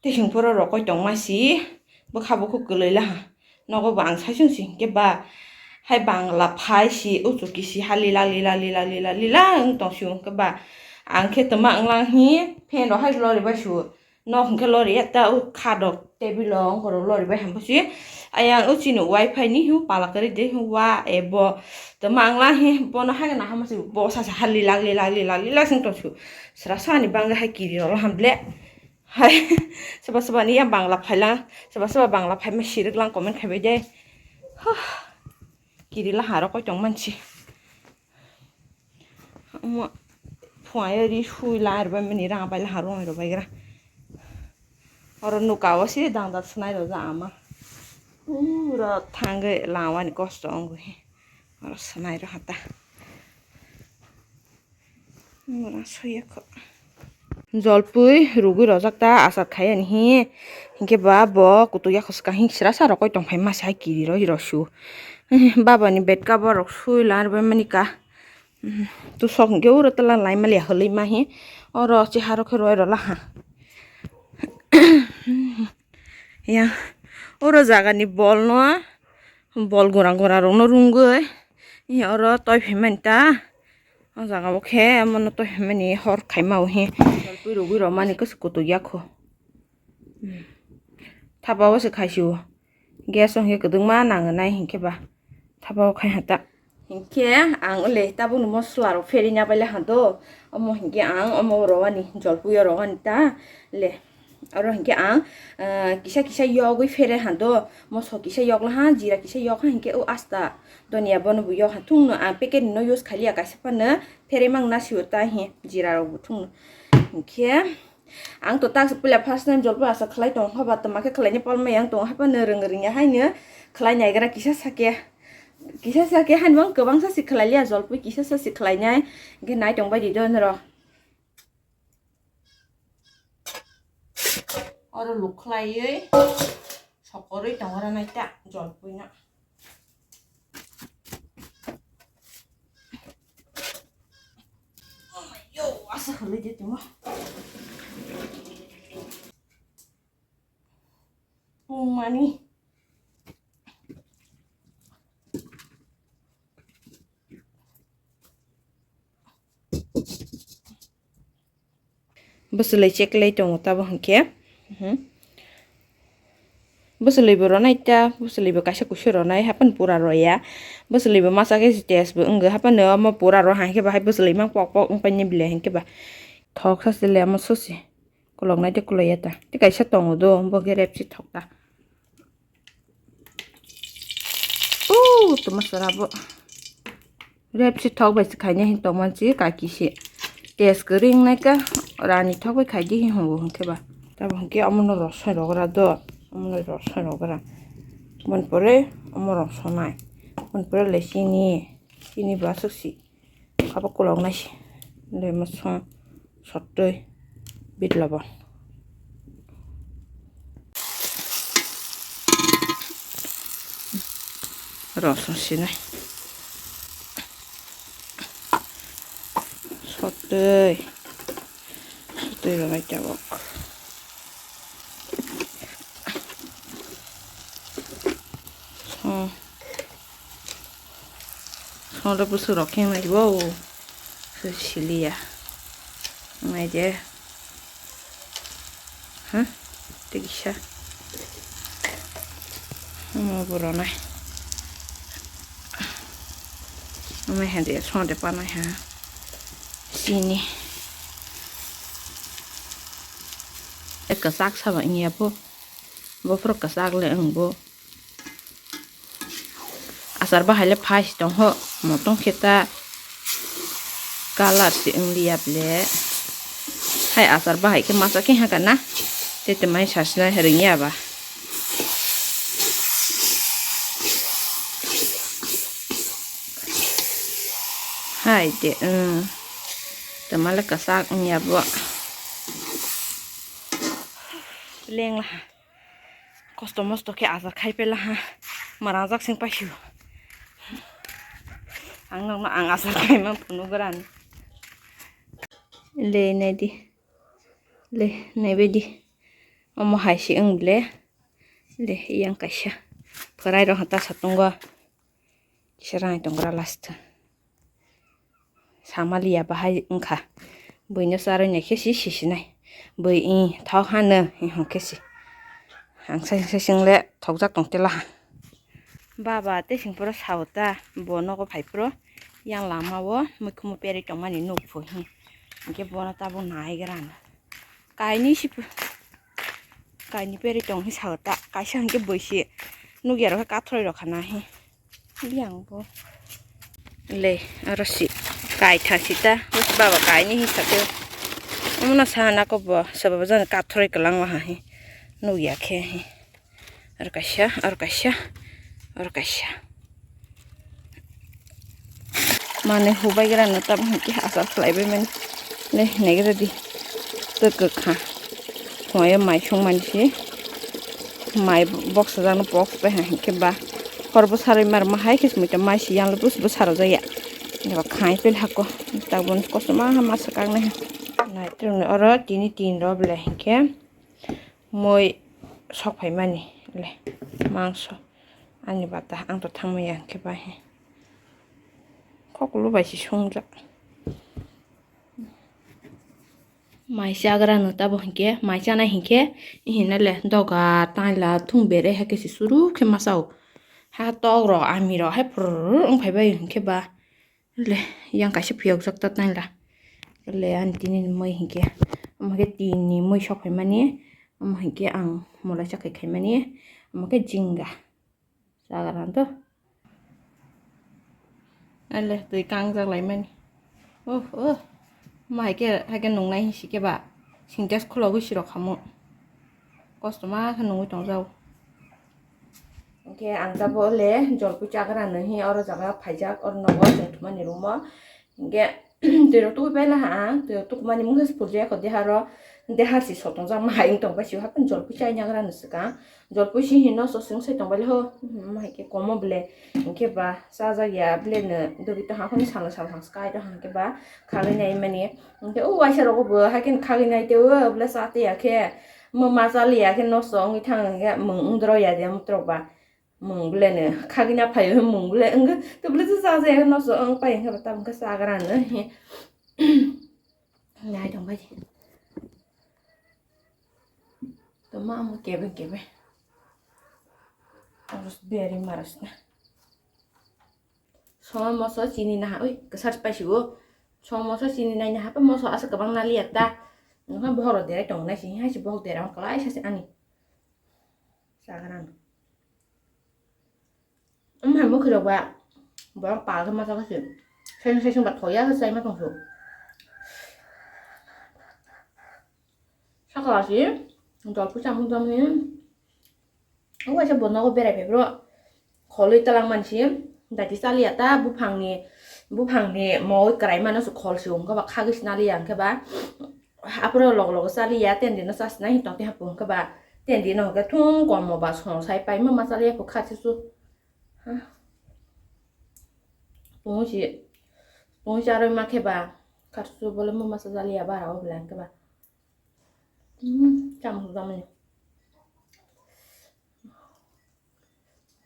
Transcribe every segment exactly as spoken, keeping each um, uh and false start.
Tei hwnkhe oro rokoi tongma si bwkha bukhuk kwlwi laha. Nogo bo ang saichung si hwnkhe ba hai bangla phai si uchu kisi ha lila lila lila lila lila wng tong si hwnkhe ba ang khe twma wnglang hi fan rok hai lori bai si. Nok hwnkhe lori ya ta o kha dok table o wngkhe lori bai hwnkhe si. Ayang o chini wifi ni hi pala kwrwi de hi wa e bo twma wnglang hi bono hai nahama si bo sasa ha lila lila lila lila wng tong si. Sra sani bangwi hai kiri rok laham ble. Hai, soba soba ni yang bangla phailang, soba soba bangla phaima siriklang comment khaibai de. Huh. Kiri laharo koi tong mansi. Omo phuayo ri sui la arbai mani rang bai laharo ro bai gra. Oro nuka o si dangdar snai ro ja ama. Uro thangwi lawani kosto wngwi. Oro snai ro hata. Jolpui rugwi rojak ta, achar khai ani hi. Hinkhe ba bo kutuk yakho swkang hing sra sa rokoi tongphai masa hai kiri roi rw su. Baba ni bed cover rok sui la rwbai mani ka. Tusok hinkhe uro tala lai mali hwlwi ma hi. Oro cheha rok khe roi rw la ha. Ya, oro jaga ni bol no, bol gura gura rok no rungwi. Ya, oro toi phai mani ta. O jaga o khe omono to himani hor khaima o hi. Jolpui rugwi rw mani kwswk kutuk yakho. Thapa o se khai si o. Gas o hinkhe kwdwkma nangnai hinkhe ba. Thapa o khai ha ta. Hinkhe ang le tabukni mosla rok pherina bai le ha do. Omo hinkhe ang omo rw ani jolpui o rw ani ta le. Oro hinkhe ang, ah, kisa kisa yogwi phere ha do, moso kisa yokla ha, jira kisa yok ha, hinkhe o asta donia bono bo yok ha thung no ang packet ni no use khailiya, kaisa phano phere mang na sio ta hi jira rok bo thung no. Hinkhe ang to tak puila first time jolpui achar khlai tong haba, tma khe khlaina palma yang tong haba no rwng rwngya haino khlai naigra kisa sake, kisa sake haino ang kwbangsa si khlai liya, jolpui kisa sa si khlai nai, hinkhe nai tong bai di do norok. Oro lukhlaiwi sokorwi tongo oro naita jolpui no. Yo, asa hwlwi de timo. Pungmani. Bwswlwi cheklai tongo tabo hinkhe. Mhm. Bwswlwi bo ronai ta, bwswlwi bo kaisa kusu ronai, hapan pura roya. Bwswlwi bo masa khe test bo wngwi, hapan omo pura ro hinkhe bahai bwswlwi mang pok pok wngpai ni bile hinkhe ba. Thok sa se le omo sosi. Kolok nai de kolok ya ta. Te kaisa tongo do, bo khe rep si thok ta. Ooh, toma sara bo. Rep si thok bai se khaina hin tong man si kaki se. Test kwrwi wngnai ka rani thok bai khai di hin hongo hinkhe ba. Tabo hinkhe omo no rosoi rogra do. Omo no rosoi rogra. Mon pore omo rosonai. Mon pore le sini. Sini bo aswk si. Kabo kolok nai se. Le mo song sottoi bit lobon. Rosong sinai. Sottoi. Sottoi ronai tabok. Song. Song le bwswk rok khe mai bo. Siliya. Mai de. Ha? Tei kisa. Omo bo ronai. Omo hai de song de panai ha. Sini. Ek kwchak saba wngya bo. Bophuru kwchak le wng bo. Achar bahai le phai si tong ho, motong khe ta colour se wng liya ble. Hai achar bahai khe masa khe ha kana, tei tei mai sa sinai rwngya ba. Hai de, wng. Tei ma le kwchak wngya bo. Lengla. Kosto mosto khe achar khai pela ha. Marangjak seng paisio. Ang nokno ang achar khai ma phunuk gra ni. Le nai di. Le nai bai di. Omo hai se wng le. Le, yang kaisa. Pwrai rok ta sa tongo. Kisa rang tongra last. Samaliya bahai wngkha. Buino charwi naikhe si sisinai. Bui i thok hano, i hwnkhe si. Ang sai sai sing le thokjak tong tela ha. Baba tei sing poro sao ta, bo nogo phai poro yang lama o mui khumu peri tongmani nuk pho hi. Hwnkhe bono tabuk naigra ano. Kainwi si pho. Kainwi peri tong hi sao ta. Kaisa hwnkhe bui si. Nukya rok khe kathroi rok khana hi. Biyang bo. Le, oro si. Kaitha si ta. Baba kainwi hi sakhe. Omono sana ko bo. Sababa jani kathroi kwlangma ha hi. Nukya khe hi. Oro kaisa, oro kaisa, oro kaisa. Mane hubai gra no tamo hwnkhe asal khlai bai mani. Le hinai gra di. Tei kwkha. Phungaio mai songmani se. Mai box sajak no box bai hai hwnkhe ba. Hor bwsarwi mar ma hai khe sumui ta mai se yang le bus bwsarok jaya. Eba khai pel hako. Tabuk kosto ma ha masa kak nai. Nai oro tini tin ro belai hwnkhe. Moi sok phaimani le mangso ani bata ang to thangmaya hwnkhe bai he koklo bai se songjak. Mai chagra no tabo hwnkhe mai chanai hwnkhe hinale doga taila thung bere hai khe se suru khe ma chao ha tok rok ami rok hai phur wng phai bai hwnkhe ba. Le, yang kaisa phiyokjak ta tangla. Le, ani tini ni moi hinkhe, omo khe tin ni moi sok phaimani, omo hinkhe ang molai chakhai khaimani, omo khe jingga. Chagra to. Le, twi kangjak laimani. Oh, oh. Omo haikhe, haikhe nungnai hinsi khe ba. Sintex khulogwi sirok khamu. Kosto ma khe nungwi tongjao. Hwnkhe ang tabuk le jolpui chagra no hi oro jaga phaijak, oro nogo chwng thumani room o. Hwnkhe twi rok tubu paila ha ang, twi rok tubu mani mungsa se phuljak kho dehar o, dehar si sotong jak ma hai wng tong pai si, haphano jolpui chai nagra no swkang, jolpui si hino so swng sai tong bai le ho, hmm, hai khe komo ble, hwnkhe ba chajak ya ble no dogito haphano salo salo hang swkai to hwnkhe ba khagwi nai mani, hwnkhe o waisa rogo bo hai khe khagwi nai tei o ble cha tei ya khe. Mo ma chaliya khe nosto wngwi thang hwnkhe mung wngdoro ya de mutrok ba. Mung bele ne khagina phaio mung bele wngkhe to bele cha cha ya khe nosto wng pai wngkhe ba tabuk khe chagra no he. Nai tong bai. To ma mo kebe kebe. Aros beri maras na. Soma moso chini na ha, oi, kwsar pai si o. Soma moso chini nai na ha, pa moso asa kwbang na liya ta. Nokha bohoro derai tong nai si, hai si bohok derai kalai sa si ani. Chagra no. Omo hai mwkhwirok ba borok pal khe masa khe se. Seng seng ba thoya khe chaima tong su. Sakala se jolpui chamung chamung. O waisa bo nogo berai phai bro. Kholwi talang mansi dati chaliya ta buphangni buphangni mowi kwrai mano se khol se wngkha ba khagwi sinaliya wngkha ba. Aphuru logo logo chaliya, tendino chasna hi tongtwi hapu hwnkhe ba, tendino hwnkhe thung komo ba song sai paima ma chaliya phu kha chuchu. Ha. Tungsi, tungsi aroi ma khe ba, kha chuchu bole ma masa chaliya bara o bela hwnkhe ba. Hmm, cham jamani.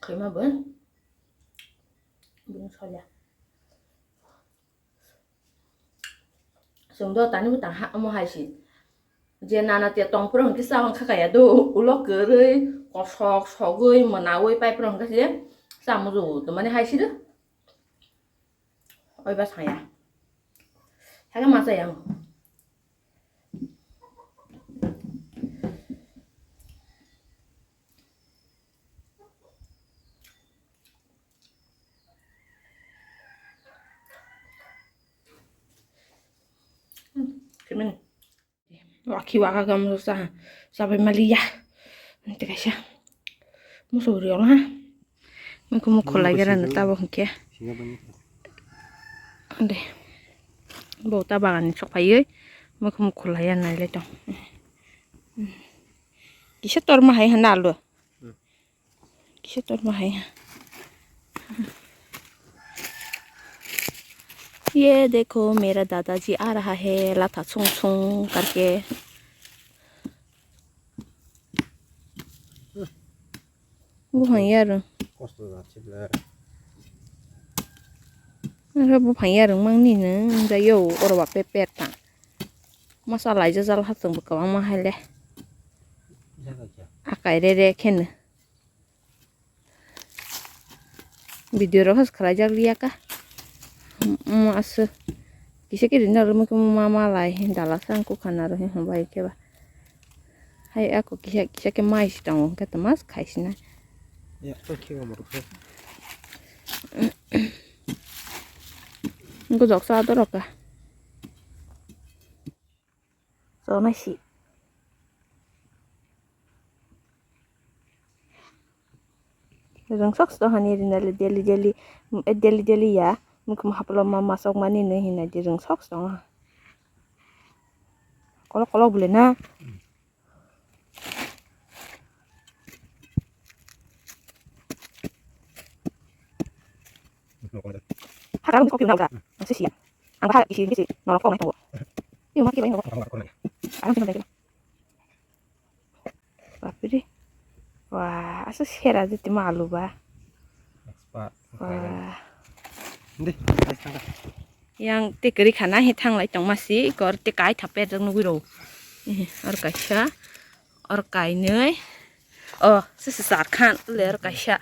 Khaima bo. Bini soya. Chwng do tani bo tang ha omo hai si. Je nana te tong phuru hwnkhe cha wng kha kaya do, ulo kwrwi kosok sogwi mwnawi pai phuru hwnkhe se cha muju tongmani hai si do. Oi ba saya. Hakhe ma chaya ang. Wakhi waka gam sa sabai maliya. Ante kaisa. Musu riyo ha. Mukhu mukhu lagi rana tabo hingke. Ande. Bo ta bagan ni sok phaiwi. Mukhu mukhu laya nai le tong. Kisa torma hai hana alo. Kisa torma hai ha. ये देखो, मेरा दादाजी आ रहा है, लाथा छुंग छुंग करके। Buphang yarwng. Kosto jat se ble. Aro buphang yarwng mangni no wngjayo oro ba peper ta. Masa laijajal ha chwngbo kwbangma hai le. Akai re re kheno. Video rok has khlaijak liya ka. Mo aswk. Kisa kiri na rwmwi khe ma ma lai hin dala sang kukha na rw hin hwnbai khe ba. Hai ako kisa kisa khe mai si tongo hwnkhe tongma khai sinai. Yak to khe gomor khe. Wngkhe joksa adorok ka. Chonai si. Rwngsok sito hani rinale daily daily, eh, daily daily ya. Mukum haplo ma masok mani nwi hinai di rwngsok sito ha. Kolok kolok bole na. Hakang kok yuna uda. Ang sisi ya. Ang bahar isi isi norok kok nai tongo. Iyo mati bai norok. Ang sini bai. Bapre. Wah, asa sera jeti malu ba. Expert. Wah. Ndi, guys, tangka. Yang te kari khana he thang lai tong masi, kor te kai thaper jang nugui ro. Eh, or kaisa, or kainoi. Oh, sisi sar khan, le or kaisa.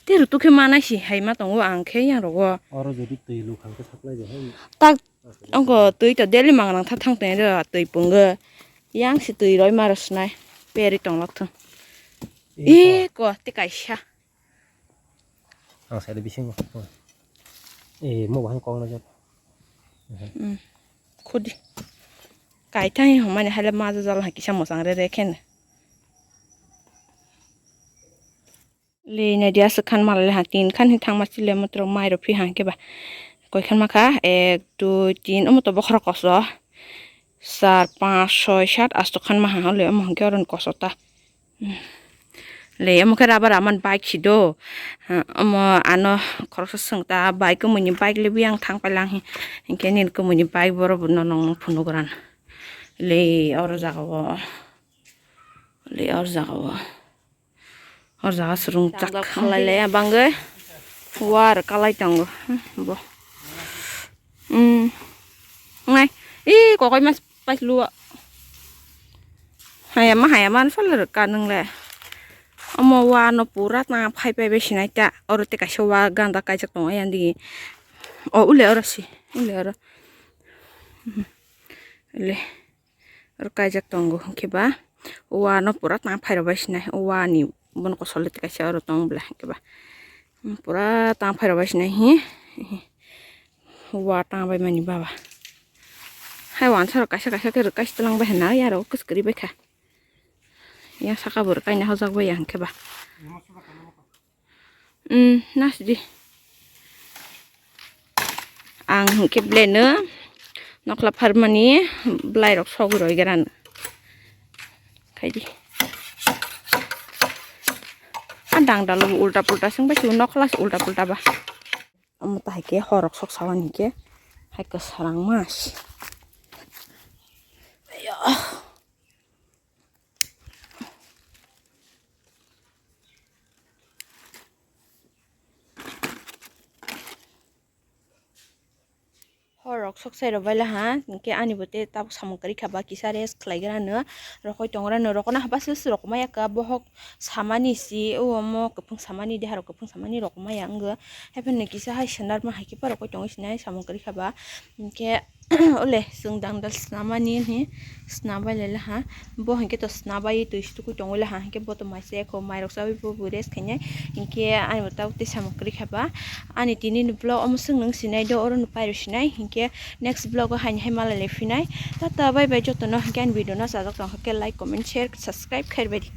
Te rutu khe manai si hai ma tongo ang khe yang rogo. Oro jodi twi lukhang khe saklai de hai. Tak, ongko twi to daily mangrang tha thang tong ro twi pungo. Yang si twi roi ma rw snai. Peri tong lok thung. Ih, ko, te kaisa. Ang sai de bisingo. Eh, mo bahang kong na jot. Hmm. Khudi. Kai thang hi homani hai le ma jajal ha kisa mosang re re khen. Le nai dia swkhan mala le ha tin khan hi thangma chile motro mai ro phi hang khe ba. Koi khan ma kha ek, dui, tin, omo to bokhorok koso. Char, panch, soi, sat, asto khan ma ha le omo hang khe oron koso ta. Le omo khe rubber aman bike si do. Omo ano khoroksa swng ta bike kwmwi ni bike le biyang thang palang hi. Hinkhe nini kwmwi ni bike borok no nong phunuk ran. Le oro jaga o. Le oro jaga o. Hor jaga swrwng chak khalai le bangwi war kalai tongo, hmm, bo. Hmm. Ngai. I kokoi mas pais luo. Hayama hayama no sal rwkha nwng le. Omo wa no pura tang phai phai bai sinai ta. Oro te kaisa wa ganda kaijak tongo ayang digi. O ule oro si. Ule oro. Hmm. Ule. Oro kaijak tongo hwnkhe ba, o wa no pura tang phai rw bai sinai, o wa ni bono kosol le kaisa oro tong bwla hwnkhe ba, pura tang phai rw bai sinai hi, wa tang bai mani baba. Hai wansa rok kaisa kaisa khe rwk kaisa twlang bai hwnna, ya rok kwchwk kwrwi bai kha, yang saka bo rwk kaina hojak bai ya hwnkhe ba. Umm, nasidi. Ang hwnkhe belai no nokla pharmani belai rok sogwi roi gra no. Khaidi. A dang dalo ulta pulta swng bai si nokla se ulta pulta ba. Omo ta hai khe hor rok sok sawan hinkhe hai kwsarang mas. Ayah. Hor rok sok sai rok bai la ha, hinkhe ani bo tei tabuk samung kwrwi kha ba kisa rest khlai gra no, rokoi tong gra no, rokona haba se se rok maya kha bohok samani si, o omo kwphwng samani, deha rok kwphwng samani rok maya wngkha, haiphano kisa hai sandar ma hai khe pa rokoi tongwi sinai samung kwrwi kha ba, hinkhe. Ole, chwng dangdal snamani hi, sna bai lai laha. Bo hinkhe to sna bai twi stukui tongwi laha, hinkhe bo to mai se ekho mairok chaui bo bo rest khainai. Hinkhe ani bo tabuk tei samung kwrwi kha ba. Ani tini ni vlog omo swk nwng sinai do, oro no pairw sinai. Hinkhe next vlog o haini hai malai lai phinai. Tata, bye bye jotono. Hinkhe ani video no chajak tong khe like, comment, share, subscribe khair bai di.